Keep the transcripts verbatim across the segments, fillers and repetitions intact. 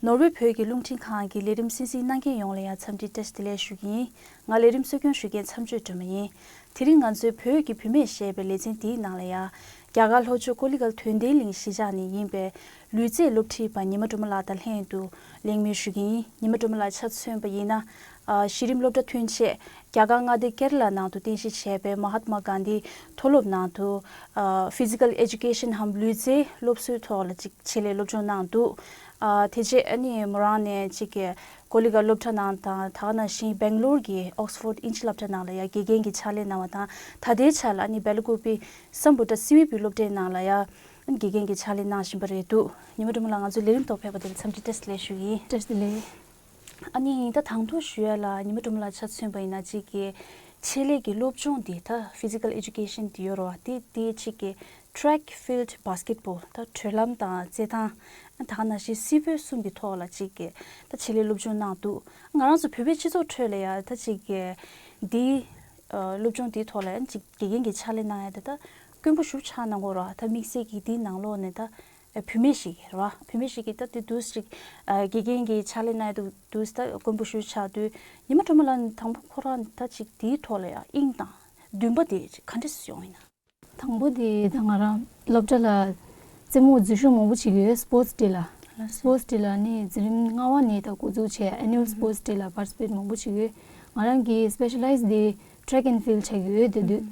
ནོར་ཝེ་བོད་ཀྱི་རླུང་འཕྲིན་ཁང་གི་ལས་རིམ་གསན་གཟིགས་གནང་མཁན་ཡོངས་ལ་ཡང་འཚམས་འདྲི་བཀྲ་ཤིས་བདེ་ལེགས་ཞུ་གི་ཡིན། ང་ལས་རིམ་གཙོ་སྐྱོང་ཞུ་མཁན་མཚམས་གཅོད་སྒྲོལ་མ་ཡིན། དེ་རིང་ང་ཚོའི་བོད་ཀྱི་བུད་མེད་ཞེས་པའི་ལེ་ཚན་འདིའི་ནང་ལ་ཡང་རྒྱ་གར་ལྷོ་ཕྱོགས་ཀོ་ལི་གྷལ་དོན་ལྡན་གླིང་གཞིས་ཆགས་ནས་ཡིན་པའི་ལུས་རྩལ་སློབ་ཁྲིད་པ་ཉི་མ་སྒྲོལ་མ་ལགས་དང་ལྷན་དུ་གླེང་མོལ་ཞུ་གི་ཡིན། ཉི་མ་སྒྲོལ་མ་ལགས་ཆ་མཚོན་པ་ཡིན་ན། ཨ། གཞི་རིམ་སློབ་གྲྭ་ཐོན་རྗེས་རྒྱ་གར་མངའ་སྡེ་ཀེ་ར་ལ་ནང་དུ་རྟེན་གཞི་བྱས་པའི་མ་ཧཱ་ཏྨ་གྷན་དྷི་མཐོ་སློབ་ནང་དུ། ཨ། Physical Education ཧམ་ལུས་རྩལ་སློབ་གསོའི་ཐོག་ལ་ཅིག་ཆེད་ལས་སློབ་སྦྱོང་གནང་འདུག་ཨ། དེ་རྗེས་ཨ་ནི་མོ་རང་ནས་ཅིག་གི་ཀོ་ལི་གྷལ་སློབ་གྲྭ་ནང་དང་དེ་ག་ནང་བཞིན་སྦེང་ལོར་གྱི་ཨོག་སི་ཕོར་ཌི་དབྱིན་ཇི་སློབ་གྲྭ་ནང་ལ་ཡང་དགེ་རྒན་གྱི་ཕྱག་ལས་གནང་བ་དང་། ད་ལྟའི་ཆར་ལ་ཨ་ནི་སྦེ་ལ་ཀུ་པི་སམ་བྷོ་ཊ་སི་ཝི་པི་སློབ་གྲྭའི་ནང་ལ་ཡང་ཨ་ནི་དགེ་རྒན་གྱི་ཕྱག་ལས་གནང་བཞིན་པ་རེད་འདུག་ཉི་མ་སྒྲོལ་མ་ལགས་ང་ཚོའི་ལས་རིམ་ཐོག་ཕེབས་པ་དེ་ལ་འཚམས་འདྲི་བཀྲ་ཤིས་བདེ་ལེགས་ཞུ་གི་ཡིན། བཀྲ་ཤིས་བདེ་ལེགས། ཨ་ནི་ད་དང་ཐོག་ཞུ་ཡ་ལ་ཉི་མ་སྒྲོལ་མ་ལགས་ཆ་མཚོན་པ་ཡིན་ན་ཅིག་གི་ཆེད་ལས་ཀྱི་སློབ་སྦྱོང་འདི་ད་Physical Education དེ་ཡོད་རེད་བ། དེ་དེ་ཅིག་གི་Track Field Basketball ད་དྲོད་ལམ་དང་རྩེད་ཐང་། ད་ག་ནང་བཞིན་སི་པོཊ་གསུམ་གྱི་ཐོག་ལ་ཅིག་གི་ད་ཆེད་ལས་སློབ་སྦྱོང་གནང་འདུག་ང་རང་ཚོ་བོད་པའི་སྤྱི་ཚོགས་ཁྲོད་ལ་ཡ་ད་ཅིག་གི་འདི་ཨ་སློབ་སྦྱོང་འདིའི་ཐོག་ལ་ཡ་ཅིག་དགེ་རྒན་གྱི་ཕྱག་ལས་གནང་ཡ་དེ་ད་དཀོན་པོ་ཞེ་པོ་ཆགས་གནང་གི་ཡོད་རེད་བ། ད་དམིགས་བསལ་གྱི་འདིའི་ནང་ལོགས་ནས་ད་བུད་མེད་ཞིག་རེད་བ། བུད་མེད་ཞིག་གིས་ད་དེ་འདུག་ཅིག་ཨ་དགེ་རྒན་གྱི་ཕྱག་ལས་གནང་ཡ་འདུག་འདུག་ད་དཀོན་པོ་ཞེ་པོ་ཆགས་དུས། ཉི་མ་སྒྲོལ་མ་ལགས་དང་པོ་ཁོ་རང་ད་ཅིག་དེའི་ཐོག་ལ་ཡང་དབྱིངས་དང་འདུན་པ་དེ་ག་འདྲས་སེ་ཡོང་ཡིན་ན། དང་པོ་དེ་ད་ང་རང་སློབ་གྲྭ་ལ་རྩེད་མོ་འཛུལ་ཞུགས་མང་པོ་བྱེད་ཀྱི་ཡོད། Sports Day ལ། ལགས་སོ། Sports Day ལ་ནི་འཛིན་རིམ་ལྔ་པ་ནས་ད་འགོ་འཛུགས་བྱས། Annual Sports Day ལ་participate མང་པོ་བྱེད་ཀྱི་ཡོད། ང་རང་གི་specialize དེ་track and field ཆགས་ཀྱི་ཡོད། དེ་དུས་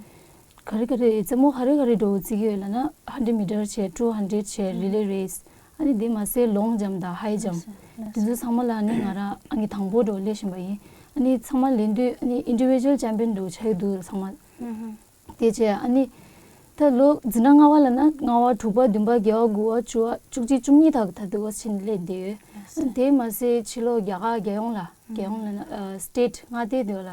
ག་རེ་ག་རེ་རྩེད་མོ་ག་རེ་ག་རེ་འགྲོ་རྩེ་གི་ཡོད་ལབ་ན། Hundred meter བྱས། Two hundred བྱས། Relay race ཨ་ནི་དེ་མ་ཟད་long jump དང་high jump ལགས་སོ། དེ་ཚོ་ཚང་མ་ལ་ནི་ང་རང་ཨང་ཀི་དང་པོ་འགྲོ་སླེབས་བཞིན་པ་ཡིན། ཨ་ནི་ཚང་མ་ལེན་དུས་ཨ་ནི་individual champion འགྲོ་ཆགས་ཀྱི་འདུག་ཚང་མ། དེ་བྱས་ཨ་ནི་ད་ལོ་འཛིན་གྲྭ་ལྔ་པ་ལབ་ན་ལྔ་པ་དྲུག་པ་བདུན་པ་བརྒྱད་པ་དགུ་པ་བཅུ་པ་བཅུ་གཅིག་བཅུ་གཉིས་དག་ད་དུ་བ་ཕྱིན་སླེབས་བསྡད་ཡོད། དེ་མ་ཟད་ཕྱི་ལོགས་རྒྱ་གར་རྒྱལ་ཡོངས་ལ་རྒྱལ་ཡོངས་ལབ་ན་ཨ་state མངའ་སྡེ་དེ་བ་ལ་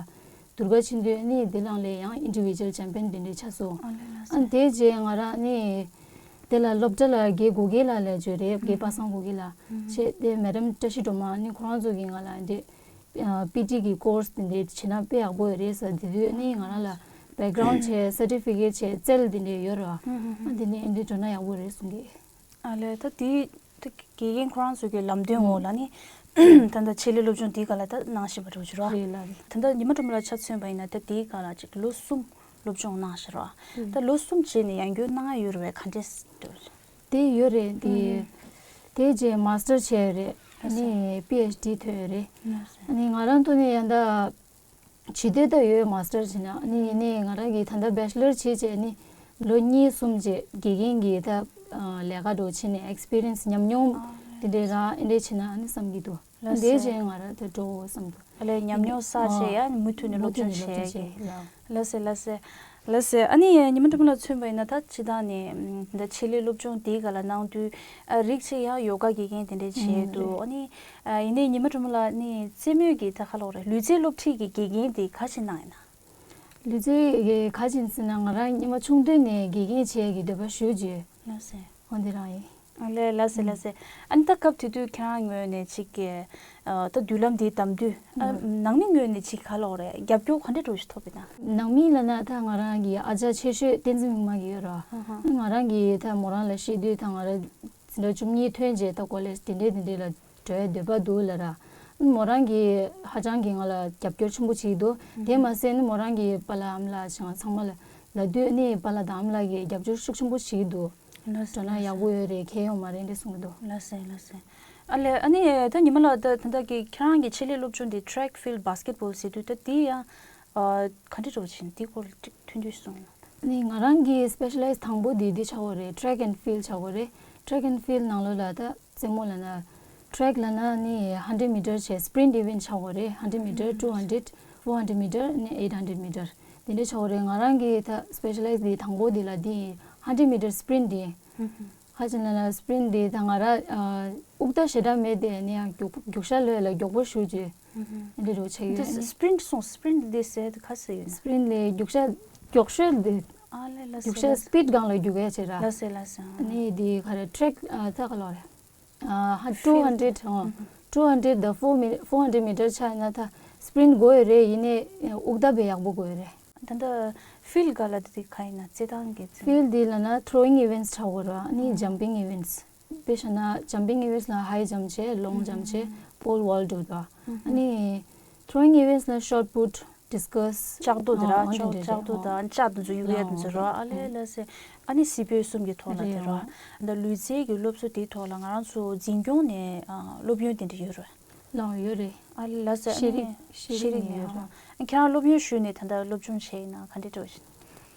དུར་ཁ་ཕྱིན་དུས་ཨ་ནི་དེ་ལང་ལས་ཡང་individual champion དེ་འདྲས་ཆགས་སོང་། ཨ་ནི་དེ་རྗེས་ང་རང་ནི་དེ་ལ་སློབ་གྲྭ་ལ་དགེ་སྒོ་དགེ་ལགས་ལ་བརྗོད་རེད། དགེ་པ་སངས་སྒོ་དགེ་ལགས་བྱས། དེ་Madam བཀྲ་ཤིས་སྒྲོལ་མ་ནི་ཁོ་རང་ཚོ་གིས་ང་ལ་འདི་ཨ་པི་ཊི་གི་course དེ་འདྲས་བྱེད་ན་དཔེ་ཡག་པོ་ཡོད་རེད་ཟེར། དེ་དུས་ནི་ང་རང་ལ་background བྱས་certificate བྱས་རྩལ་དེ་འདྲས་ཡོད་རེད་བ། ཨ་དེ་ནི་ཨེ་འདྲས་འགྲོ་ན་ཡག་པོ་རེད་གསུང་གི། ཨ་ལས་ད་དེ་ད་དགེ་རྒན་ཁོ་རང་ཚོ་གི་ལམ་སྟོན་འོག་ལ་ནི་ད་ལྟ་ཆེད་ལས་སློབ་སྦྱོང་དེའི་སྒང་ལ་ད་གནང་བཞིན་པ་རེད་བ། རེད་ལགས་རེད། ད་ལྟ་ཉི་མ་སྒྲོལ་མ་ལགས་ཆ་མཚོན་པ་ཡིན་ན་ད་དེའི་སྒང་ལ་ཅིག་ལོ་གསུམ་སློབ་སྦྱོང་གནང་བཞག་རེད་བ། ད་ལོ་གསུམ་རྗེས་ནས་ཡང་བསྐྱར་གནང་ཡ་ཡོད་རེད་བས། ག་འདྲས་འགྲོ་རེད། དེ་ཡོད་རེད། དེ་དེ་རྗེས་master བྱས་ཡོད་རེད། ཨ་ནི་པི་ཨེཆ་ཌི་ཐོན་ཡོད་རེད། ཨ་ནི་ང་རང་ཐོག་ནས་ཡང་ད་བྱེད་འདོད་ད་ཡོད། master བྱེད་ན་ཨ་ནི་ཡིན་ནའི་ང་རང་གིས་ད་ལྟ་bachelor བྱས་བྱས་ནི་ལོ་གཉིས་གསུམ་རྗེས་དགེ་རྒན་གྱི་ད་ལས་ཀ་འགྲོ་བྱས་ནས་experience ཉམས་མྱོང་དེ་འདྲས་རག་ཨེ་འདྲས་བྱེད་ན་ཨ་ནི་བསམ་གྱི་འདུག་ལགས་སོ། དེ་རྗེས་ང་རང་ད་འགྲོ་དགོས་བསམ་འདུག་ཨ་ལས་ཉམས་མྱོང་བསགས་བྱས་ཡ་མུ་མཐུད་ནས་སློབ་སྦྱོང་བྱས་ཀྱི། ལགས་སོ་ལགས་སོ། ལགས་སོ། ཨ་ནི་ཉི་མ་སྒྲོལ་མ་ལགས་མཚོན་པ་ཡིན་ན་ད་སྤྱིར་བཏང་ནས་ད་ཆེད་ལས་སློབ་སྦྱོང་དེའི་སྒང་ལ་གནང་དུས་ཨ་རིགས་གཅིག་ཡང་ཡོ་ག་དགེ་རྒན་དེ་འདྲས་བྱས་འདུག་ཨ་ནི་ཨ་ཡིན་ནའི་ཉི་མ་སྒྲོལ་མ་ལགས་ནི་རྩེད་མོའི་གི་ད་ག་ལབ་དགོས་རེད། ལུས་རྩལ་སློབ་ཁྲིད་ཀྱི་དགེ་རྒན་དེ་ག་བྱས་གནང་ཡིན་ན། ལུས་རྩལ་གྱི་ག་བྱས་ཟེར་ན་ང་རང་སྔོན་མ་ཆུང་དུས་ནས་དགེ་རྒན་བྱེད་ཡ་གི་འདོད་པ་ཞེ་པོ་ཅིག་ཡོད། ལགས་སོ། འོ་འདི་རང་ཡིན། ཨ་ལས་ལགས་སོ་ལགས་སོ། ཨ་ནི་ད་སྐབས་དེ་དུས་ཁྱེད་རང་ངོས་ནས་ཅིག་གི་ཨ་ད་མདུན་ལམ་འདི་བདམས་དུས་ཨ་ནང་མི་ངོས་ནས་ཅིག་ག་ལབ་དགོས་རེད། རྒྱབ་སྐྱོར་ག་འདྲས་འདྲ་ཞིག་ཐོབ་ཡིན་ན། ནང་མི་ལབ་ན་ད་ང་རང་གི་ཨ་ཅག་ཆེ་ཤོས་བསྟན་འཛིན་མིག་དམར་གྱི་ཡོད་རེད་བ། ང་རང་གིས་ད་མོ་རང་ལ་བཤད་དུས་ད་ང་རང་འཛིན་གྲྭ་བཅུ་གཉིས་ཐོན་རྗེས་ད་ཀོ་ལེཇ་དེ་འདྲས་དེ་འདྲས་ལ་འགྲོ་ཡ་འདོད་པ་འདུག་ལབ་ར། མོ་རང་གིས་ཧ་ཅང་གི་ང་ལ་རྒྱབ་སྐྱོར་ཆེན་པོ་བྱེད་ཀྱི་འདུག་དེ་མ་ཟད་ནི་མོ་རང་གི་པཱ་ལགས་ཨ་མ་ལགས་ཚང་མ་ལ་ལབ་དུས་ནི་པཱ་ལགས་དང་ཨ་མ་ལགས་ཀྱིས་རྒྱབ་སྐྱོར་ཤུགས་ཆེན་པོ་བྱེད་ཀྱི་འདུག་ལགས་སོ། འགྲོ་ན་ཡག་པོ་ཡོད་རེད། གལ་ཡོད་མ་རེད་འདྲ་གསུང་གི་འདུག་ལགས་སོ་ལགས་སོ། ཨ་ལས་ཨ་ནི་ད་ཉི་མ་ལགས་ད་ད་ལྟ་གི་ཁྱེད་རང་གི་ཆེད་ལས་སློབ་སྦྱོང་དེ་track field basketball ཟེར་དུས་ད་དེ་ཡང་ཨ་ག་འདྲས་འདྲ་བྱས་ནས་དེའི་སྐོར་ལ་ཅིག་ཐུང་ཐུང་གསུང་ཡོང་ན། ནི་ང་རང་གི་སི་པེ་ཤ་ལའི་ཛི་དང་པོ་དེ་འདི་ཆགས་ཀྱི་ཡོད་རེད། track and field ཆགས་ཀྱི་ཡོད་རེད། track and field ནང་ལོགས་ལ་ད་རྩེད་མོ་ལབ་ན་track ལབ་ན་ནི་hundred meter བྱས་sprint event ཆགས་ཀྱི་ཡོད་རེད། hundred meter, two hundred, four hundred meter ནི་eight hundred meter དེ་འདྲ་ཆགས་ཀྱི་ཡོད་རེད། ང་རང་གི་ད་སི་པེ་ཤ་ལའི་ཛི་དེ་དང་པོ་དེ་ལ་དེ་hundred meter sprint དེ་ཧ་ཅང་ལ་ན་སི་པི་རིན་ཊི་དེ་ད་ང་ར་ཨ་དབུགས་ད་ཞེ་དྲག་མེད་དེ་ནི་ཡང་མགྱོགས་མགྱོགས་ཤ་ལོས་ལ་མགྱོགས་པོ་ཞུ་རྗེས་འདི་འདྲ་རོ་ཆགས་ཡོད་འདི་ནི། སི་པི་རིན་ཊི་སོང་། སི་པི་རིན་ཊི་འདི་ཟེར་དེ་ག་ཟེར་ཡོད་ན། སི་པི་རིན་ཊི་ལས་མགྱོགས་ཤ་མགྱོགས་ཤོས་འདི་ཨ་ལེ་ལ་མགྱོགས་ཤ་སི་པི་རིན་ཊི་སྒང་ལ་རྒྱུག་ཡ་བྱེད་ར། ལ་ཟེར་ལ་ཟེར་ཨ་ནི་འདི་ག་རེ་ཊེ་རེག་ཨ་ད་ག་ལོ་རེད། ཨ་ཧ་two hundred ཨ་two hundred དང་four mi- four hundred མི་ཊར་ཆགས་ན་ད་སི་པི་རིན་ཊི་དགོས་ཡོད་རེད། ཡིན་ནའི་དབུགས་ད་བས་ཡག་པོ་དགོས་ཡོད་རེད། ད་ལྟ་ཕིལ་ག་ལ་དེ་ག་ཡིན་ན་རྩེད་ཐང་གི་རྩེད། ཕིལ་དེ་ལ་ན་ཐྲོ་ཡིང་ཨི་ཝེན་ཊི་ཆགས་དགོས་ར་ནི་ཇམ་པིང་ཨི་ཝེན་ཊི། དཔེ་བཞག་ན་jumping events ལ་high jump བྱས། long jump བྱས། pole vault འདུག་ད། ཨ་ནི་throwing events ལ་shot put, discus ལྕགས་རྡོ་དེ་ར། ཨ་ཨ་འདི་འདྲ་ལྕགས་རྡོ་ཨ། དང་ལྕགས་དེ་ཚོ་གཡུག་ཡ་དེ་ཚོ་ར། ཨ་ལས་ལ་སེ། ཨ་ནི་སི་པོ་གསུམ་གྱི་ཐོག་ལ་དེ་ར། རེད་ཨ། ད་ལུས་རྩལ་གྱི་སློབ་གསོ་དེའི་ཐོག་ལ་ང་རང་ཚོ་འཛིན་སྐྱོང་ནས་ཨ་སློབ་ཡོན་དེ་འདྲ་ཡོད་རེད། ལའོ་ཡོད་རེད། ཨ་ལ་ལ་ཟེར། ཤེས་རིག་ཨ་ནི་ཤེས་རིག་ནས་ཡོད་རེད། ཨ་ཁྱེད་རང་སློབ་ཡོན་ཞུས་ནས་ད་ལྟ་སློབ་སྦྱོང་བྱས་ཡིན་ན་ག་འདྲས་འགྲོ་བཞིན།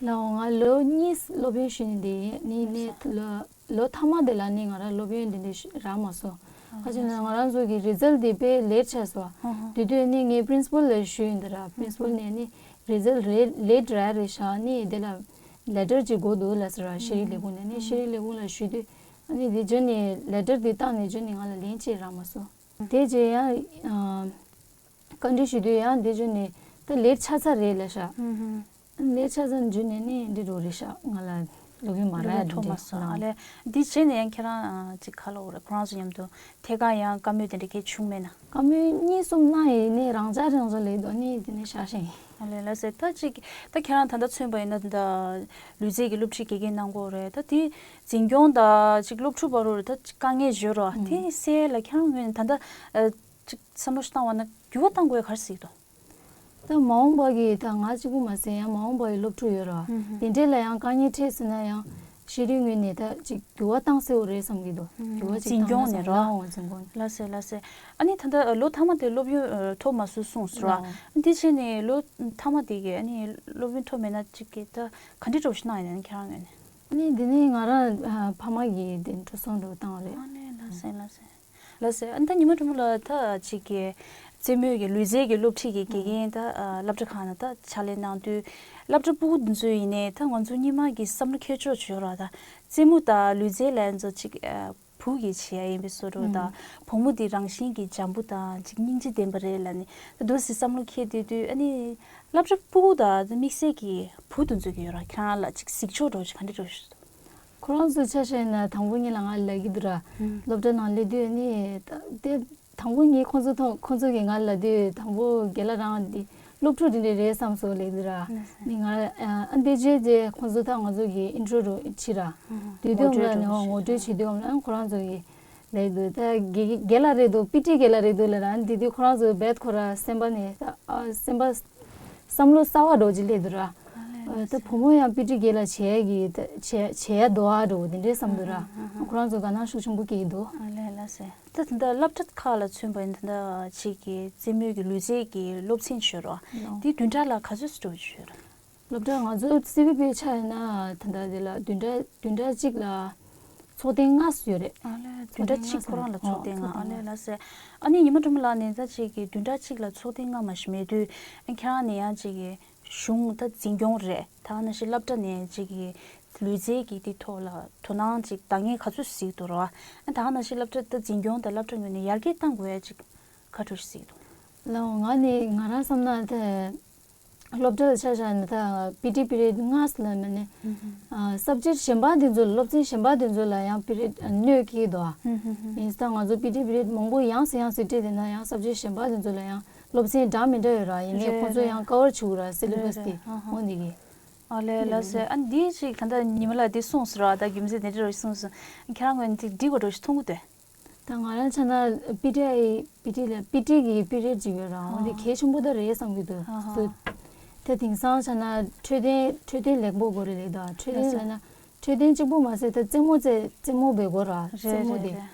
ལའོ་ང་ལོ་གཉིས་སློབ་ཡོན་ཞུས་ནས་འདི་ནི་ནི་ལོ་ལོ་མཐའ་མ་དེ་ལ་ནི་ང་རང་སློབ་ཡོན་འདི་འདྲས་རག་མ་སོང་། ཨ་ཁ་ཅིག་ན་ང་རང་ཚོ་གི་རི་ཛལ་དེ་དཔེ་ལེ་ཊི་ཆགས་སོང་། ཨ་ཧ། དེ་དུས་ནི་ངའི་པི་རིན་སི་པལ་ལ་ཞུས་ཡིན་འདི་ར། པི་རིན་སི་པལ་ནས་ནི་རི་ཛལ་རེ་ལེ་ཊི་རག་རེད་ཤག་ནི་དེ་ལ་ལེ་ཊར་ཅིག་དགོས་འདུག་ལ་ཟེར་ར། ཤེས་རིག་ལས་ཁུངས་ནས་ནི་ཤེས་རིག་ལས་ཁུངས་ལ་ཞུས་དུས་ཨ་ནི་དེ་ཇོ་ནི་ལེ་ཊར་དེ་བཏང་ནས་ཇོ་ནི་ང་ལ་ལན་ཅིག་རག་མ་སོང་། དེ་རྗེས་ཡང་བཀའ་འདྲི་ཞུ་དུས་ཡང་དེ་བརྗོད་ནས་ད་ལེ་ཊི་ཆགས་ཚར་རེད་ལབ་ཤག་ལེ་ཊི་ཆགས་ཚར་བརྗོད་ནས་ནི་འདི་འགྲོ་རེད་ཤག་ང་ལ་སློབ་ཡོན་མ་རག་ཡ་འགྲོ་ཐོབ་མ་རེད་སོང་། ཨ་ལ། ལས་འདི་བྱས་ནས་ཡང་ཁྱེད་རང་ཅིག་ག་ལབ་དགོས་རེད། ཁོ་རང་ཚོ་མཉམ་དུ་ཐད་ཀར་ཡང་བཀའ་མོལ་དེ་འདྲ་གས་བྱུང་མེད་ན། བཀའ་མོལ་གཉིས་གསུམ་གནང་ཡིན་ནས་རང་འཇགས་རང་འཇགས་ལས་འདུག་ནི་དེ་ནས་བཞག་ཤེས་ཡིན། ཨ་ལས་ལ་ཟེར། ད་ཅིག་ད་ཁྱེད་རང་ད་ལྟ་མཚོན་པ་ཡིན་ན་ད་ལུས་རྩལ་གྱི་སློབ་ཁྲིད་དགེ་རྒན་གནང་གི་ཡོད་རེད། ད་དེ་འཛིན་སྐྱོང་དང་ཅིག་སློབ་ཕྲུག་བར་རུ་ད་ཅིག་དཀའ་ངལ་ཡོད་རེད་བ། དེ་སེལ་ལ་ཁྱེད་རང་ངོས་ནས་ད་ལྟ་ཨ་ཅིག་བསམ་བློ་ཞིག་བཏང་བ་ན་འགྱུར་བ་གཏང་དགོས་ག་རེ་ཟེར་གྱི་འདུག་ད་མ་འོངས་པ་གི་ད་ང་གཅིག་པུ་མ་ཟད་ཡང་མ་འོངས་པ་གི་སློབ་ཕྲུག་ཡོད་རེད་བ། དེ་འདྲས་ལ་ཡང་དཀའ་ངལ་འཕྲད་ཟེར་ན་ཡང་ཤེས་རིག་ངོས་ནས་ད་ཅིག་འགྱུར་བ་གཏང་སྲིད་པ་རེད་བསམ་གྱི་འདུག་འགྱུར་བ་ཅིག་འཛིན་སྐྱོང་ནས་རེད་བ། འཛིན་སྐྱོང་ལ་ཟེར་ལ་ཟེར། ཨ་ནི་ད་ལྟ་ལོ་མཐའ་མ་དེ་སློབ་ཡོན་ཐོབ་མ་སོང་གསུངས་སོང་ར། ཨ་ནི་དེ་བྱས་ནས་ལོ་མཐའ་མ་དེ་གི་ཨ་ནི་སློབ་ཡོན་ཐོབ་མེད་ན་ཅིག་གི་ད་ག་འདྲས་འགྲོ་ཞིག་གནང་ཡོད་ན་ཁྱེད་རང་ངོས་ནས། ཨ་ནི་འདི་ནི་ང་རང་ཕ་མ་གི་དེ་འགྲོ་སོང་འགྲོ་བཏང་བ་རེད། ཨ་ནི་ལ་ཟེར་ལ་ཟེར། ལགས་སེ། ཨ་ནི་ད་ཉི་མ་དྲོན་མོ་ལགས། ད་ཅིག་གི་རྩེད་མོའི་གི་ལུས་རྩལ་གྱི་སློབ་ཁྲིད་ཀྱི་དགེ་རྒན་ད་ཨ་སློབ་གྲྭ་ཁག་ནང་ད་ཕྱག་ལས་གནང་དུས་སློབ་གྲྭ་སྤུ་གུ་འདི་ཚོ་ཡིན་ནའི་ད་ང་ཚོ་སྔོན་མ་གི་བསམ་བློ་འཁྱེར་ཕྱོགས་ཅིག་ཡོད་ར། ད་རྩེད་མོ་དང་ལུས་རྩལ་ལ་ཡང་ཚོ་ཅིག་ཨ་བུ་གི་བྱེད་ཡ་ཡིན་པའི་བཟོ་འདྲ་དང་བུ་མོ་འདི་རང་བཞིན་གྱི་འཇམ་པོ་དང་ཅིག་སྙིང་རྗེ་ལྡན་པ་རེད་ལབ་ནས་ད་འདུག་སེ་བསམ་བློ་འཁྱེར་བསྡད་དུས་ཨ་ནི་སློབ་གྲྭ་སྤུ་གུ་དང་ད་དམིགས་བསལ་གྱི་བུ་འདི་ཚོ་གི་ཡོད་ར། ཁྱེད་རང་ལ་ཅིག་གཟིགས་ཕྱོགས་འདྲ་བོ་ཅིག་ག་འདྲ་འདྲ་བོ་ཞིག་འདུག་ཁོ་རང་ཚོ་ཆ་བཞག་ན་དང་པོ་ཉིད་ལ་ང་ལབ་ཀྱི་འདུག་ར། ཨུམ། སློབ་གྲྭ་ནང་སླེབས་དུས་ནི་ད་དེ་དང་པོ་ཉིད་ཁོང་ཚོ་ཐོག་ཁོང་ཚོ་གིས་ང་ལབ་དུས་དང་པོ་རྒན་ལགས་རང་འདི་སློབ་ཕྲུག་འདི་འདྲ་རེད་བསམ་སོང་ལབ་ཀྱི་འདུག་ར། ཨུམ། ནི་ང་ཨ་འདི་རྗེས་དེ་ཁོང་ཚོ་ད་ང་ཚོ་གི་ཨིན་ཊྲོ་རུ་ཕྱིན་ར། ཨུམ། དུས་དུས་ངོ་སྤྲོད་ལ་ནི་འདྲ་བོ་ངོ་སྤྲོད་བྱེད་དུས་ལ་ཁོ་རང་ཚོ་གིས་ལབ་ཀྱི་འདུག་ད་རྒན་རྒན་ལགས་རེད་འདུག་པི་ཊི་རྒན་ལགས་རེད་འདུག་ལབ་ར། འདི་དུས་ཁོ་རང་ཚོ་རྦད་ཁོ་ར་སེམས་པ་ནས་ད་ཨ་སེམས་པ་བསམ་བློ་གསར་བ་འདྲ་བོ་ཅིག་སླེབས་འདུག་ར། ཨ་ལས་ད་བུ་མོ་ཡང་པི་ཊི་རྒན་ལགས་བྱེད་ཡ་གི་ད་བྱེད་བྱེད་ཡ་འདུག་ཨ་འདྲ་བོ་དེ་འདྲས་བསམ་འདུག་ར། ཨ་ཁོ་རང་ཚོ་དགའ་སྣང་ཤུགས་ཆེན་པོ་སྐྱེ་གི་འདུག་ཨ་ལས་ལགས་སེ། ད་ད་ལྟ་སློབ་གྲྭ་ཁག་ལ་མཚོན་པ་ཡིན་ད་ལྟ་ཅིག་གི་རྩེད་མོའི་གི་ལུས་རྩལ་གྱི་སློབ་ཚན་ཡོད་ར། དེ་བདུན་ཕྲག་ལ་ག་ཚོད་ཙམ་ཡོད་ར། སློབ་གྲྭ་ང་ཚོ་སི་བི་པི་ཆ་ཡིན་ན་ད་ལྟ་དེ་ལ་བདུན་ཕྲག་བདུན་ཕྲག་གཅིག་ལ་ཚོགས་ཐེངས་ལྔ་ཙམ་ཡོད་རེད། ཨ་ལས་བདུན་ཕྲག་གཅིག་ཁོ་རང་ལ་ཚོགས་ཐེངས་ལྔ། ཨ་ལས་ལགས་སེ། ཨ་ནི་ཉི་མ་དྲོན་མོ་ལགས་ནས་ད་ཅིག་གི་བདུན་ཕྲག་གཅིག་ལ་ཚོགས་ཐེངས་ལྔ་མ་ཞིག་མེད་དུས་ཁྱེད་རང་ནས་ཡང་ཅིག་གི་གཞུང་ད་འཛིན་སྐྱོང་རེད། ད་ག་ནང་བཞིན་སློབ་གྲྭ་ནས་ཅིག་གི་ལུས་རྩལ་གྱི་དེ་ཐོག་ལ་དོ་སྣང་ཅིག་འདང་ངེས་ག་ཚོད་ཞིག་འདུག་ར། ཨ་ད་ག་ནང་བཞིན་སློབ་གྲྭ་ད་འཛིན་སྐྱོང་དང་སློབ་གྲྭ་ངོས་ནས་ཡར་རྒྱས་གཏང་དགོས་ཡ་ཅིག་ག་འདྲ་ཞིག་འདུག་ལའོ་ང་ནི་ང་རང་བསམ་ན་ད་སློབ་གྲྭ་ལ་ཆ་བཞག་ན་ད་པི་ཊི་པི་རི་ཡཌ་ལྔ་ཙམ་ལ་མ་ནི་ཨ་སབ་ཇེག་གཞན་པ་དེ་ཚོ་ལ་སློབ་ཚན་གཞན་པ་དེ་ཚོ་ལ་ཡང་པི་རི་ཡཌ་གནོད་སྐྱེལ་འདུག་ཨ། ཡིན་ཙང་ང་ཚོ་པི་ཊི་པི་རི་ཡཌ་མང་པོ་ཡང་སེ་ཡང་སེ་སྤྲད་དེ་ན་ཡང་སབ་ཇེག་གཞན་པ་དེ་ཚོ་ལ་ཡང་སློབ་ཚན་འདྲ་མི་འདྲ་ཡོད་ར། ཡིན་ནའི་རེད་ཁོང་ཚོ་རེད། ཡང་ཀ་བར་བྱེད་དགོས་ར་སི་ལེ་བྷ་སི་རེད་དེ། རེད། ཨ་ཧ། འོ་འདི་གི་ཨ་ལས་ལགས་སེ། ཨ་འདི་ཅིག་ད་ལྟ་ཉི་མ་ལགས་འདི་གསུངས་སོང་ར། ད་རྒྱུ་མཚན་དེ་འདྲ་རོ་གསུངས་སོང་། ཁྱེད་རང་ངོས་ནས་འདི་འགྲིག་པ་འདྲ་ཞིག་མཐོང་གི་འདུག་ད་ང་རང་ཆ་ན་པི་ཊི་ཨའི་པི་ཊི་ལ་པི་ཊི་གི་པི་རི་ཡཌ་ཅིག་ཡོད་ར། འོ་འདི་གལ་ཆེན་པོ་ད་རེད་བསམ་གྱི་འདུག་ཨ་ཧ། སོ་ད་དེང་སང་ཆ་ན་འཕྲོད་བསྟེན་འཕྲོད་བསྟེན་ལེགས་པོ་དགོས་རེད་ལེ། ད་འཕྲོད་བསྟེན་ལ་ལགས་སེ། ལབ་ན་འཕྲོད་བསྟེན་གཅིག་པུ་མ་ཟད་ད་རྩེད་མོ་རྩེ་རྩེད་མོ་འབད་དགོས་ར། རྩེད་རེད་མོ་དེ། རེད།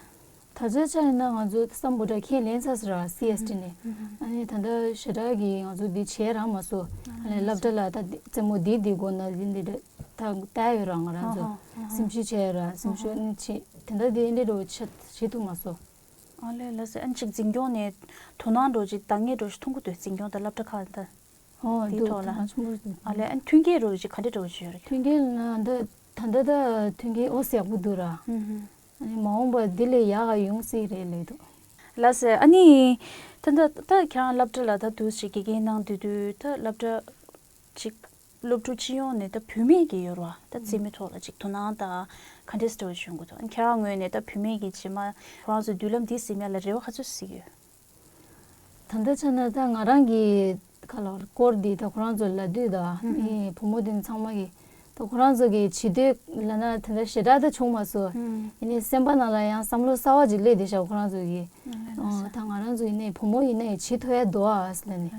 ད་ཆ་ཆ་ཡིན་ན་ང་ཚོ་སམ་བྷོ་ཊ་ཁས་ལེན་ཚར་ཟེར་བ་སི་ཨེས་ཊི་ནས། ཨ་ནི་ད་ལྟ་ཞེ་དྲག་གི་ང་ཚོ་འདི་བྱས་རག་མ་སོང་། ཨ་ནི་སློབ་གྲྭ་ལ་ད་རྩེད་མོ་འདི་འདི་དགོས་ན་འདི་འདི་འདྲ་ད་ལྟ་ཡོད་ར། ང་རང་ཚོ་ཨ་ཧ། སེམས་ཤུགས་བྱས་ཡོད་ར། སེམས་ཤུགས་ཨ་ནི་ཆེ་དེ་འདྲ་འདི་འདྲ་འགྲོ་ཆ་བྱེད་ཐུབ་མ་སོང་། ཨ་ལས་ལགས་སེ། ཨ་ནི་ཅིག་འཛིན་སྐྱོང་ནས་དོ་སྣང་འགྲོ་ཅིག་འདང་ངེས་འགྲོ་ཞིག་མཐོང་གི་འདུག་འཛིན་སྐྱོང་དང་སློབ་གྲྭ་ཁག་ད། ཨོ་དེའི་འདུག་ཐོག་ལ། ད་ཆུང་ཆུང་འདུག་ཨ་ལས་ཨ་མཐུན་རྐྱེན་རོགས་ཅིག་ག་འདྲ་འདྲ་བོ་ཅིག་ཡོད་རེད། མཐུན་རྐྱེན་ལ་ད་ད་ལྟ་ད་མཐུན་རྐྱེན་ཨོ་ཙི་ཡག་པོ་འདུག་ར། ཨ་ནི་མ་འོངས་པ་འདི་ལས་ཡག་ག་ཡོང་སྲིད་རེད་ལབ་འདུག་ལགས་སེ། ཨ་ནི་ད་ད་ད་ཁྱེད་རང་སློབ་གྲྭ་ལ་ད་འདུག་ཅིག་དགེ་རྒན་གནང་དུས་དུས་ད་སློབ་གྲྭ་ཅིག་སློབ་ཕྲུག་སྤྱི་ཡོངས་ནས་ད་བུད་མེད་ཀྱི་ཡོད་ར། ད་རྩེད་མོའི་ཐོག་ལ་ཅིག་དོ་སྣང་ད་ག་འདྲས་སེ་འདྲ་བོ་བྱུང་གི་འདུག་ཨ་ནི་ཁྱེད་རང་ངོས་ནས་ད་བུད་མེད་ཀྱི་རྗེས་མ་ཁོ་རང་ཚོའི་མདུན་ལམ་འདི་ཟིན་ཡ་ལ་རེ་བ་ག་ཚོད་ཞིག་ཡོད། ད་ལྟ་ཆ་ན་ད་ང་རང་གི་ཁ་ལོ་སྐོར་འདི་ད་ཁོ་རང་ཚོ་ལ་དུས་ད་ངའི་བུ་མོ་དེ་ཚང་མ་གི་ ད་ཁོ་རང་ཚོ་གི་བྱེད་འདོད་ལབ་ན་དེ་འདྲ་ཞེ་དྲག་ད་བྱུང་མ་སོང་། ཡིན་ནའི་སེམས་པ་ནང་ལ་ཡང་བསམ་བློ་གསར་བ་ཅིག་སླེབས་བསྡད་ཤག་ཁོ་རང་ཚོ་གི། ཨ་ད་ང་རང་ཚོ་ཡིན་ནའི་བུ་མོ་ཡིན་ནའི་བྱེད་ཐུབ་ཡ་འདུག་ཨ་ཟེར་ནས།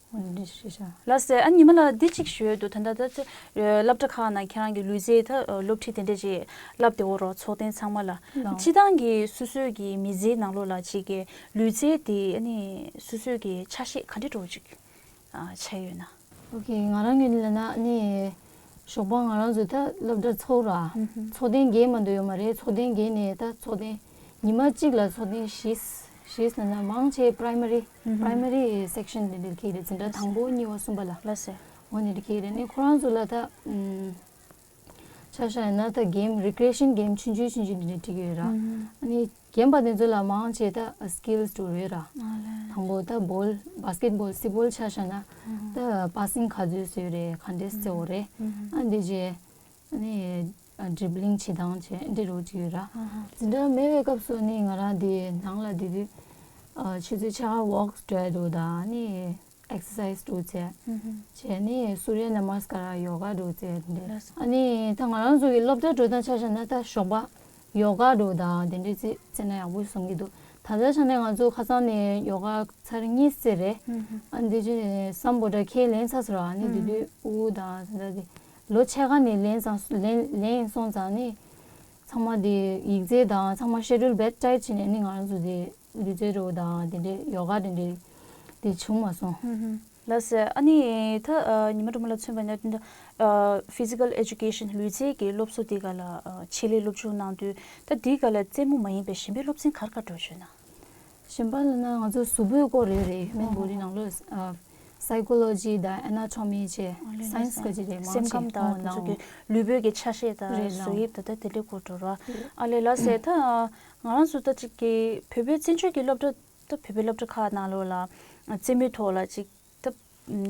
འོ་འདི་ཞེས་ཤག་ལགས་སེ། ཨ་ཉི་མ་ལགས་འདི་གཅིག་ཞུ་འདོད་འདུག་ད་ལྟ་ད་ལྟ་སློབ་གྲྭ་ཁག་ནང་ཁྱེད་རང་གི་ལུས་རྩལ་ད་སློབ་ཁྲིད་དེ་འདྲས་ཅིག་བསླབ་བསྡད་ཡོད་རེད། ཚོགས་ཐེངས་ཚང་མ་ལ་ལགས། སྤྱིར་བཏང་གི་སོ་སོའི་གི་མི་ཚེའི་ནང་ལོགས་ལ་ཅིག་གི་ལུས་རྩལ་དེ་ཨ་ནི་སོ་སོའི་གི་ཆ་ཤས་ག་འདྲས་འདྲ་བོ་ཅིག་ཨ་བྱས་ཡོད་ན། ཨོ་ཁེ། ང་རང་གི་ལབ་ན་ནི་ཞོགས་པ་ང་རང་ཚོ་ད་སློབ་གྲྭ་ཚོགས་ར། ཚོགས་ཐེངས་བརྒྱད་མ་གཏོགས་ཡོད་མ་རེད། ཚོགས་ཐེངས་བརྒྱད་ནས་ད་ཚོགས་ཐེངས་ཉི་མ་གཅིག་ལ་ཚོགས་ཐེངས་བཞི། བཞི་ལབ་ན་མང་ཆེ་པ་རའི་མ་རི། པ་རའི་མ་རི་སེག་ཤན་དེ་འདྲ་འཁེལ་རེད། འཛིན་གྲྭ་དང་པོ་གཉིས་པ་གསུམ་པ་ལ། ལགས་སེ། འོ་ནི་འདྲ་འཁེལ་རེད། ནི་ཁོ་རང་ཚོ་ལ་ད་ཨམ། ཆ་བཞག་ན་ད་གེམ་རི་ཀི་རེ་ཤན་གེམ་ཆུང་ཆུང་ཆུང་ཆུང་འདི་འདྲ་བྲིས་ཀྱི་ཡོད་ར། ཨ་ནི་རྒན་པ་དེ་ཚོ་ལ་མང་ཆེ་ད་སི་ཀིལ་སི་འགྲོ་ཡོད་ར། དང་པོ་ད་བོལ་བྷ་སི་ཀེ་ཊི་བོལ་སི་བོལ་ཆ་བཞག་ན་ད་པ་སིང་ག་ཚོད་བཟོས་རེད། ག་འདྲས་བརྩེ་བོ་རེད། ཨ་འདི་རྗེས་ཨ་ནི་ཌི་རི་བི་ལིང་བྱེད་སྟངས་བྱས་འདི་འདྲ་བྲིས་ཀྱི་ཡོད་ར། འཛིན་གྲྭ་མེད་པའི་སྐབས་སུ་ནི་ང་རང་དེ་ནང་ལ་དེ་དུས་ཆུ་ཚོད་ཕྱེད་ཀ་ཝོག་འགྲོ་ཡ་འདུག་ད་ནི། ཨེག་སར་སའི་སི་འགྲོ་ཚེ། བྱས་ནས་སུརྱ་ན་མ་སི་ཀ་ར་ཡོ་ག་འགྲོ་ཚེ་འདི། ཨ་ནི་ད་ང་རང་ཚོ་གི་སློབ་གྲྭ་འགྲོ་སྟངས་ཆ་བཞག་ན་ད་ཞོགས་པ་ཡོ་ག་འགྲོ་དང་དེ་འདྲའི་རྩེ་རྩེ་ན་ཡག་པོ་བསམ་གྱི་འདུག་ད་ལྟ་ཆ་ནས་ང་ཚོ་ཁ་སང་ནས་ཡོ་ག་ཚར་གཉིས་རྩེ་རེད། ཨ་འདི་ཅི་ནས་སམ་བྷོ་ཊ་ཁས་ལེན་ཚར་སོང་ར། ཨ་ནི་དེ་དུས་ཨུ་དང་ད་ལྟ་དེ་ལོ་ཕྱེད་ཀ་ནས་ལེན་ཚར་ལེན་ལེན་སོང་ཙང་ནི། ཚང་མ་དེ་ཡིག་ཚད་དང་ཚང་མ་ཤེ་ཌུལ་བེད་ཊའིཊ་བྱས་ནས་ནི་ང་རང་ཚོ་དེ་ལུས་རྩལ་འགྲོ་དང་དེ་འདྲའི་ཡོ་ག་དེ་འདྲའི་དེ་བྱུང་མ་སོང་། ལགས་སེ། ཨ་ནི་ད་ཉི་མ་སྒྲོལ་མ་ལགས་མཚོན་པ་ན་ད་ཕི་ཟི་ཀལ་ཨེ་ཇུ་ཀེ་ཤན་ལུས་རྩལ་གྱི་སློབ་གསོ་དེ་ག་ལ་ཆེད་ལས་སློབ་སྦྱོང་གནང་དུས་ད་དེ་ག་ལ་རྩེད་མོ་མ་ཡིན་པའི་གཞན་པའི་སློབ་ཚན་ག་རེ་ག་རེ་འགྲོ་བྱུང་ན། གཞན་པ་ལ་ན་ང་ཚོ་གཟུགས་པོའི་སྐོར་རེ་རེ་ཧིའུ་མན་བྷོ་ཌི་ནང་ལོགས་ཨ་སའི་ཀོ་ལོ་ཇི་དང་ཨེ་ན་ཊོ་མི་བཅས་སའེན་སི་ག་ཅི་རེད་མང་ཆེ་སེམས་ཁམས་དང་དེ་ཚོ་གི་ལུས་པོའི་གི་ཆ་ཤས་དང་བཟོ་དབྱིབས་དང་ད་དེ་འདྲའི་སྐོར་འགྲོ་ར། ཨ་ལས་ལགས་སེ། ད་ང་རང་ཚོ་ད་ཅིག་གི་བོད་པའི་བཙན་བྱོལ་གྱི་སློབ་གྲྭ་ད་བོད་པའི་སློབ་གྲྭ་ཁག་ནང་ལོགས་ལ་རྩེད་མོའི་ཐོག་ལ་ཅིག་ད་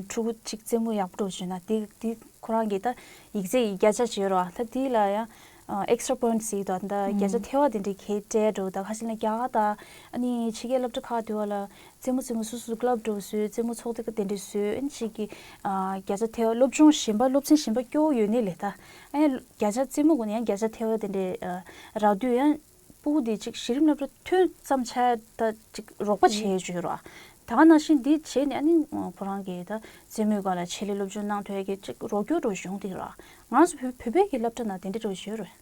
ཕྲུ་གུ་ཅིག་རྩེད་མོ་ཡག་པོ་འགྲོ་བྱུང་ན་དེ་དེ་ཁོ་རང་གི་ད་ཡིག་ཚད་ཀྱི་བརྒྱ་ཆ་བྱེད་རོགས། ད་དེ་ལ་ཡང་ཨེག་སི་ཊ་ར་པོའིན་ཊི་ཟེར་དང་ད་བརྒྱ་ཆ་ཐེ་བ་དེ་འདྲའི་གས་སྤྲད་འགྲོ། ད་ཁ་ཤས་ལ་རྒྱ་གར་དང་ཨ་ནི་ཕྱི་རྒྱལ་སློབ་གྲྭ་ཁག་དེ་བ་ལ་རྩེད་མོ་རྩེད་མོ་སོ་སོ་ཀི་ལབ་འགྲོ་བཟོས་རྩེད་མོ་ཚོགས་སྡེ་དེ་འདྲ་བཟོས། ཨ་ནི་ཅིག་གི་བརྒྱ་ཆ་ཐེ་བ་སློབ་སྦྱོང་གཞན་པ་སློབ་ཚན་གཞན་པ་སྐྱོ་བོ་ཡོད་ནི་ལས་ད་ཨ་ནི་བརྒྱ་ཆ་རྩེད་མོ་གོ་ནས་ཡང་བརྒྱ་ཆ་ཐེ་བ་དེ་འདྲའི་རག་དུས་ཡང་། སྤུ་གུ་དེ་ཅིག་གཞི་རིམ་སློབ་གྲྭ་ཐོན་ཙམ་ཆགས་ད་ཅིག་རོགས་པ་བྱས་ཡོད་ཅིག་ཡོད་ར། ད་ག་ནང་བཞིན་འདི་བྱས་ནས་ཨ་ནི་ཁོ་རང་གིས་ད་རྩེད་མོའི་སྒང་ལ་ཆེད་ལས་སློབ་སྦྱོང་གནང་ཐུབ་ཡ་གི་ཅིག་རོགས་སྐྱོར་འདྲ་བྱུང་འདུག་ར། ང་རང་ཚོ་བོད་བོད་པའི་གི་སློབ་གྲྭ་ནང་དེ་འདྲ་འདྲ་ཡོད་རེད།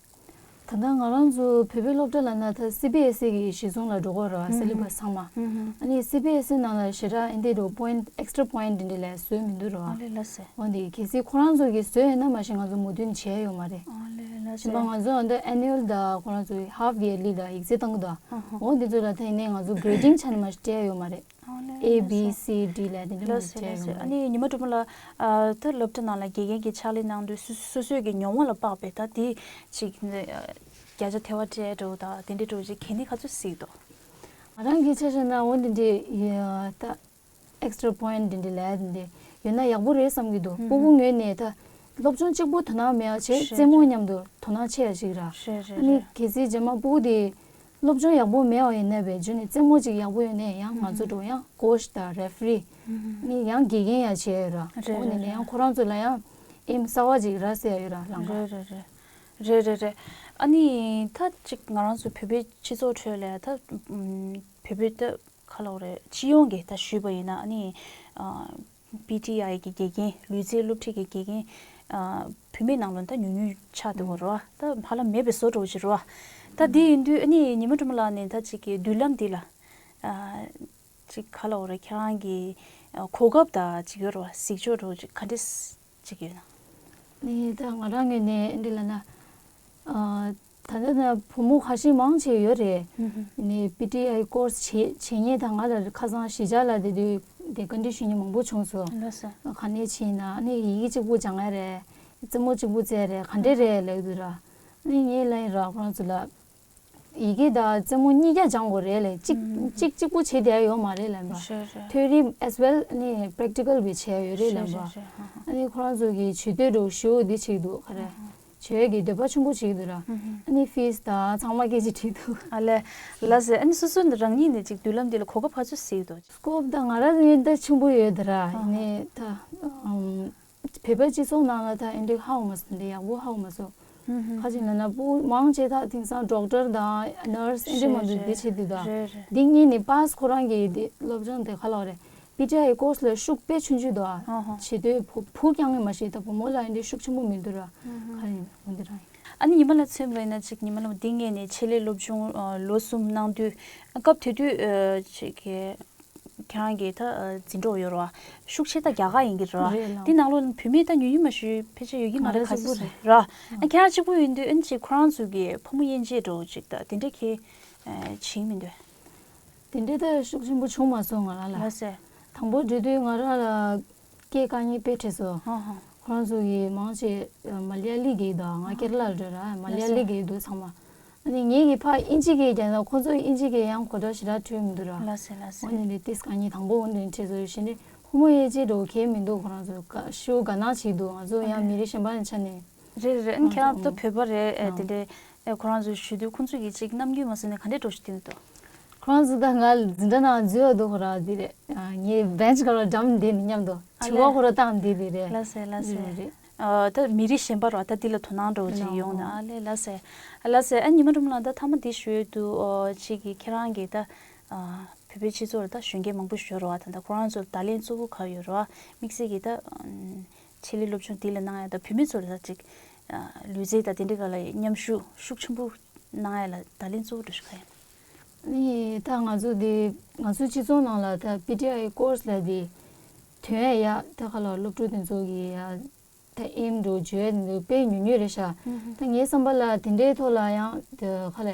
ད་ལྟ་ང་རང་ཚོ་བོད་པའི་སློབ་གྲྭ་ལབ་ན་ད་སི་བི་ཨེ་སི་གི་གཞི་བཟུང་ལ་འགྲོ་གི་ར། སི་ལེ་བྷ་སི་ཚང་མ། ཨ་ནི་སི་བི་ཨེ་སི་ནང་ལ་ཞེ་དྲག་ཨེ་འདྲ་འདྲ་པོ་ཡིན་ཊི་ཨེག་སི་ཊ་ར་པོ་ཡིན་ཊི་འདི་འདྲ་ལ་བཟོས་མི་འདུག་ར། ཨ་ལས་ལགས་སེ། འོན་ཏེ་གལ་སྲིད་ཁོ་རང་ཚོ་གིས་བཟོས་ཡོད་ན་མ་གཞི་ང་ཚོ་མོས་མཐུན་བྱས་ཡོད་མ་རེད། ཨ་ལས་ལགས་སེ། གཞན་པ་ང་ཚོ་འོ་འདི་ཨེ་ནུ་ཨལ་དང་ཁོ་རང་ཚོའི་ཧ་ཕ་ཡར་ལི་ལ་ཡིག་ཚད་བཏང་གི་འདུག་ཨ་ཧ། འོ་འདི་ཚོ་ལ་ད་ཡིན་ནའི་ང་ཚོ་གི་རེ་ཌིང་ཆ་ནས་མ་སྤྲད་ཡོད་མ་རེད། ཨ་ལས་ཨེ་ལགས་སེ། བི་སི་ཌི་ལ་དེ་འདྲ་མ་ལགས་སེ་སྤྲད་ལགས་ཡོད་སེ། མ་ཨ་རེད། ནི་ཉི་མ་སྒྲོལ་མ་ལགས་ད་སློབ་གྲྭ་ནང་ལ་དགེ་རྒན་གྱི་ཕྱག་ལས་གནང་དུས་སོ་སོ་སོའི་གི་མྱོང་བ་ལ་དཔག་པའི་ད་དེ་ཅིག་བརྒྱ་ཆ་ཐེ་བ་སྤྲད་འགྲོ་དང་དེ་འདྲ་འགྲོ་ཅིག་གལ་གནད་ག་ཚོད་གཟིགས་འདུག་ང་རང་གི་ཆ་བཞག་ན་འོ་འདི་འདྲའི་ད། ཨེག་སི་ཊ་ར་པོ་ཡིན་ཊི་འདི་འདྲ་ལབ་ཡ་འདི་འདྲ་ཡོད་ན་ཡག་པོ་རེད་བསམ་གྱི་འདུག་ཧུམ་སྤུ་གུ་ངོས་ནས་ད་སློབ་སྦྱོང་གཅིག་པུ་དོ་སྣང་མེད་པ་བྱས་རེད་རྩེད་མོ་རེད། མཉམ་དུ་དོ་སྣང་ཆེ་ཡ་ཞིག་ར། རེད་རེད་ཨ་ནི་རེད། གལ་སྲིད་རྗེས་མ་སྤུ་གུ་དེ་སློབ་སྦྱོང་ཡག་པོ་མེད་པ་ཡིན་ན་བས་རྗེས་ནས་རྩེད་མོ་ཅིག་ཡག་པོ་ཡོད་ནས་ཡང་ང་ཚོ་ཧུམ་འགྲོ་ཡང་ཀོ་ཆི་དང་རེ་ཕ་རི་ཧུམ་ཨ་ནི་ཡང་དགེ་རྒན་ཡང་བྱས་ཡོད་ར། རེད་འོ་ནས་རེད་ནས་ཡང་རེད། ཁོ་རང་ཚོ་ལ་ཡང་ཨེམ་གསར་བ་ཅིག་རག་ཟེར་ཡ་ཡོད་ར་ལམ་ཁ། རེད་རེད་རེད། རེད་རེད་རེད། ཨ་ནི་ད་ཅིག་ང་རང་ཚོ་བོད་པའི་སྤྱི་ཚོགས་ཁྲོད་ལ་ད་ཨམ་བོད་པའི་ད། ག་ལབ་དགོས་རེད། སྤྱི་ཡོངས་ཀྱི་ད་ཞུས་པ་ཡིན་ན་ཨ་ནི་ཨ་པི་ཊི་ཨའི་གི་དགེ་རྒན་ལུས་རྩལ་སློབ་ཁྲིད་ཀྱི་དགེ་རྒན་ཨ་བུད་མེད་ནང་ལོགས་ད་ཉུང་ཉུང་ཆགས་འདུག་གོ་རེད་བ། ད་ཧ་ལམ་མེད་པའི་བཟོ་འདྲ་བོ་ཞིག་རེད་བ། ད་འདི་ཡིན་དུས་ཨ་ནི་ཉི་མ་སྒྲོལ་མ་ལགས་ནས་ད་ཅིག་གི་མདུན་ལམ་འདི་ལ་ཨ་ཅིག་ག་ལབ་དགོས་རེད། ཁྱེད་རང་གི་ཨ་གོ་སྐབས་དང་ཅིག་ཡོད་རེད་བ། གཟིགས་ཕྱོགས་འདྲ་བོ་ཅིག་ག་འདྲས་ཅིག་ཡོད་ན། ནི་ད་ང་རང་ངོས་ནས་འདི་ལབ་ན། ཨ་ད་ལྟ་ན་བུ་མོ་ཁ་ཤས་མང་ཆེ་ཡོད་རེད། ཧུམ་ཧུམ། ནི་པི་ཊི་ཨའི་ཀོར་སི་བྱེད་བྱེད་མཁན་དང་ང་ལ་ཁ་སང་གཞིས་ཆགས་ལ་དེ་དུས་དེ་བཀའ་འདྲི་ཞུ་མཁན་མང་པོ་བྱུང་སོང་། ལགས་སོ། ག་ནས་ཕྱིན་ན་ནི་ཡི་གེ་གཅིག་པུ་སྦྱང་ཡ་རེད། རྩེད་མོ་གཅིག་པུ་རྩེ་རེད་ག་འདྲས་རེད་ལབ་འདུག་ར། ནི་ངས་ལབ་ཡིན་ར་ཁོ་རང་ཚོ་ལ། ཡི་གེ་དང་རྩེད་མོ་གཉིས་ཀ་སྦྱང་དགོས་རེད་ལབ། གཅིག་ཧུམ་ཧུམ། གཅིག་གཅིག་པུ་བྱེད་བསྡད་ཡ་ཡོད་མ་རེད་ལབ་པ། རེད་རེད། ཐོ་རི་ཨེ་ཛི་ཝེལ་ནི་པེ་རེག་ཊི་ཀལ་བི་བྱས་ཡོད་རེད་ལབ་པ། རེད་རེད་རེད། ཧ་ཧ། ཨ་ནི་ཁོ་རང་ཚོ་གི་བྱེད་འདོད་འདྲ་བོ་ཞེ་པོ་འདི་བྱེད་འདུག་ག་རེ། ཧ་ཧ། བྱེད་ཡས་ཀྱི་འདོད་པ་ཆེན་པོ་བྱེད་འདུག་ར། ཧུམ་ཧུམ། ཨ་ནི་ཕིས་དང་ཚང་མ་སྐད་ཆ་དྲིས་འདུག་ཨ་ལས། ལགས་སེ། ཨ་ནི་སོ་སོ་རང་ཉིད་ནས་ཅིག་མདུན་ལམ་འདི་ལ་གོ་སྐབས་ག་ཚོད་གཟིགས་འདུག་སྐོབ་དང་ང་རང་ཚོ་ཡིན་ད་ཆེན་པོ་ཡོད་ད་ར། ཨ་ཧ། ཡིན་ནའི་ད་ཨམ། བོད་པའི་སྤྱི་ཚོགས་ནང་ལ་ད་ཨེ་འདྲ་ཧ་གོ་མ་སོང་། འདི་ཡག་པོ་ཧ་གོ་མ་སོང་། ཧུམ་ཧུམ་ཁ་ཅིག་ལ་ན་བུ་མང་ཆེ་ད་དེང་སང་ཌོག་ཊར་དང་ནར་སི་ཨེ་འདྲ་མང་དུ་རེད་འདི་བྱེད་དུས་ད། རེད་རེད། འདི་གཉིས་ནི་པཱ་སི་ཁོ་རང་གི་འདི་སློབ་སྦྱོང་དེ་ག་ལབ་རེད། པི་ཊི་ཨའི་ཀོར་སི་ལ་ཤུགས་དཔེ་ཆུང་ཆུང་འདུག་ཨ། ཨོ་ཧོ། བྱེད་དུས་བུ་བུ་རྐྱང་གི་མ་ཤེས་ད་བུ་མོ་ལ་ཨེ་འདྲ་ཤུགས་ཆེན་པོ་མི་འདུག་ར། ཧུམ་ཧུམ། ག་རེ་ཡིན་འོ་འདི་རང་ཡིན། ཨ་ནི་ཉི་མ་ལ་མཚོན་པ་ཡིན་ན་ཅིག་ཉི་མ་ལ་འདི་ངས་ནི་ཆེད་ལས་སློབ་སྦྱོང་ཨ་ལོ་གསུམ་གནང་དུས་སྐབས་དེ་དུས་ཨ་ཅིག་གི་ཁྱེད་རང་གི་ད་འཛིན་གྲོགས་ཡོད་རེད་བ། ཤུགས་ཆེ་ད་རྒྱ་གར་ཡིན་གྱི་རེད་བ། རེད་ལགས། འདི་ནང་ལོགས་ནས་བུད་མེད་ད་ཉུང་ཉུང་མ་ཞུ་ཕལ་ཆེར་ཡོད་ཀྱི་མ་རེད། ང་རང་ག་ཚོད་གཅིག་པུ་རེད་རེད། ར། ཨ་ཁྱེད་རང་གཅིག་པུ་ཡིན་དུས་ཨ་ནི་ཅིག་ཁོ་རང་ཚོ་གི་ཕོ་མོ་དབྱེ་འབྱེད་འདྲ་བོ་ཅིག་ད་དེ་འདྲ་གི་བྱེད་ཀྱི་མི་འདུག་དེ་འདྲ་ད་ཤུགས་ཆེན་པོ་བྱུང་མ་སོང་ང་རང་ལ། ལགས་སེ། དང་པོ་འགྲོ་དུས་ང་རང་ལ་སྐད་དཀའ་ངལ་དཔེ་འཕྲད་སོང་། ཧ་ཧ། ཁོ་རང་ཚོ་གི་མང་ཆེ་མ་ལ་ཡ་ལི་གི་འདུག་ང་ཀེ་ར་ལ་འགྲོ་ར་མ་ལ་ཡ་ལི་གི་འདུག་ཚང་མ། ཨ་ནི་ངེད་ཀྱི་ཕར་དབྱིན་ཇི་སྐད་རྒྱག་ན་ཁོ་ཚོ་དབྱིན་ཇི་སྐད་ཡང་གོ་བརྡ་ཞེ་དྲག་འཕྲོད་མི་འདུག་ར། ལགས་སེ་ལགས་སེ། འོ་ནི་ལས་ཏིས་ག་ཉིན་དང་པོ་འོ་འདྲ་འཕྲད་ཚོ་ཡོད་ཤེས་ནི་ཕོ་མོ་དབྱེ་འབྱེད་འགྲོ་གལ་མི་འདུག་ཁོ་རང་ཚོ་ཀ་ཤུ་ག་ནང་བྱེད་འདུག་ང་ཚོ་ཡང་མི་རིགས་གཞན་པ་ནས་ཆ་ནས། རེད་རེད་རེད། ཨ་ཁྱེད་རང་ཚོ་བོད་པ་རེད་ཨེ་དེ་འདྲའི་ཨེ་ཁོ་རང་ཚོ་ཞུ་དུས་ཁོང་ཚོ་གིས་ཅིག་རྣམ་འགྱུར་མ་བཟོས་ནས་ག་འདྲས་འགྲོ་ཞུ་དུས་འདུག་ཁོ་རང་ཚོ་ད་ང་འཛིན་གྲྭ་ནང་འཛུལ་བ་འདུག་ཁོ་རང་འདི་རེད། ངའི་བེན་ཆི་ག་རང་འགྲམ་འདི་ནི་མཉམ་དུ་ཨ་དྲི་བ་ལས། ཁོ་རང་བཏང་འདི་འདི་རེད། ལགས་སེ་ལགས་སེ། རེད་རེད། ཨ་ད་མི་རིགས་གཞན་པ་ར་ད་འདི་ལ་དོ་སྣང་འགྲོ་ཅིག་ཡོང་ན་ཨ་ལས་ལགས་སེ། ལགས་སེ། ཨ་ཉི་མ་སྒྲོལ་མ་ལགས་ད་ཐ་མ་འདི་ཞུ་ཡོད་དུ་ཨོ་ཅིག་གི་ཁྱེད་རང་གི་ད་ཨ་བོད་པའི་སྤྱི་ཚོགས་ལ་ད་གཞོན་སྐྱེས་མང་པོ་ཞིག་ཡོད་རེད་བ། ད་ད་ཁོ་རང་ཚོ་བརྡ་ལན་གཙོ་བོ་ག་ཡོད་རེད་བ། དམིགས་བསལ་གྱི་ད་ཆེད་ལས་སློབ་སྦྱོང་འདི་ལ་གནང་ཡ་ད་བུད་མེད་ཚོ་ལ་ད་ཅིག་ལུས་རྩལ་ད་དེ་འདྲ་ག་ལ་མཉམ་ཞུགས་ཤུགས་ཆེན་པོ་གནང་ཡ་ལ་བརྡ་ལན་གཙོ་བོ་འདྲ་ཞིག་ག་ཡིན། ནི་ད་ང་ཚོ་འདི་ང་ཚོའི་སྤྱི་ཚོགས་ནང་ལ་ད་པི་ཊི་ཨའི་ཀོར་སི་ལ་འདི་ཐོན་ཡ་ད་ག་ལ་སློབ་ཕྲུག་དེ་ཚོ་གི་ཡ་ད་ཨེམ་འགྲོ་བརྗོད་འདི་དཔེ་ཉུང་ཉུང་རེད་ཤག་ད་ངའི་བསམ་པ་ལ་དེ་འདྲའི་ཐོག་ལ་ཡང་ད་ག་ལ་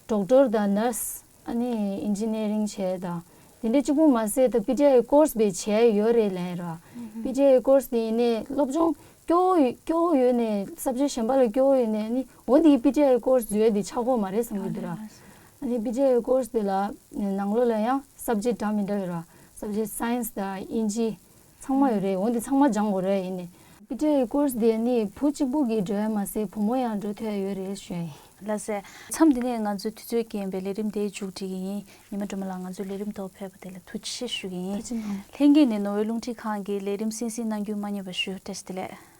ཌོག་ཊར་དང་ནར་སི་ཨ་ནི་ཨིན་ཇི་ནི་ཡ་རིང་བྱས་དང་། དེ་འདྲ་གཅིག་པུ་མ་ཟད་ད་པི་ཊི་ཨའི་ཀོར་སི་བས་བྱས་ཡོད་རེད་ལན་ར། པི་ཊི་ཨའི་ཀོར་སི་དེ་ཡིན་ནའི་སློབ་སྦྱོང་སྐྱོ་བོ་ཡོད་སྐྱོ་བོ་ཡོད་ནའི་སབ་ཇེག་གཞན་པ་ལ་སྐྱོ་བོ་ཡོད་ནའི་ནི་འོ་འདི་པི་ཊི་ཨའི་ཀོར་སི་བཟོས་ཏེ་ཆགས་ཀྱི་ཡོད་མ་རེད་བསམ་གྱི་འདུག་ར། ཨ་ནི་པི་ཊི་ཨའི་ཀོར་སི་དེ་ལ་ནང་ལོགས་ལ་ཡང་སབ་ཇེག་འདྲ་མི་འདྲ་ཡོད་ར། སབ་ཇེག་སའེན་སི་དང་ཨིན་ཇི། ཚང་མ་ཡོད་རེད། འོན་ཏེ་ཚང་མ་སྦྱང་དགོས་རེད། ཡིན་ནའི་པི་ཊི་ཨའི་ཀོར་སི་དེ་ནི་བུ་གཅིག་པུ་གིས་འགྲོ་ཡ་མ་ཟད་བུ་མོ་ཡང་འགྲོ་ཐུབ་ཡ་ཡོད་རེད་ཞུ་ཡ་ཡིན། ལགས་སེ། མཚམས་འདི་ནས་ང་ཚོའི་དུས་ཚོད་རྐྱེན་པས་ལས་རིམ་དེ་མཇུག་སྒྲིལ་གྱི་ཡིན། ཉི་མ་སྒྲོལ་མ་ལགས་ང་ཚོའི་ལས་རིམ་ཐོག་ཕེབས་པ་དེ་ལ་ཐུགས་རྗེ་ཆེ་ཞུ་གི་ཡིན། ཐུགས་རྗེ་གནང་། ལྷན་རྒྱས་ནས་ནོར་ཝེ་རླུང་འཕྲིན་ཁང་གི་ལས་རིམ་གསན་གཟིགས་གནང་རྒྱུ་མ་བསྙེལ་བ་ཞུ། བཀྲ་ཤིས་བདེ་ལེགས།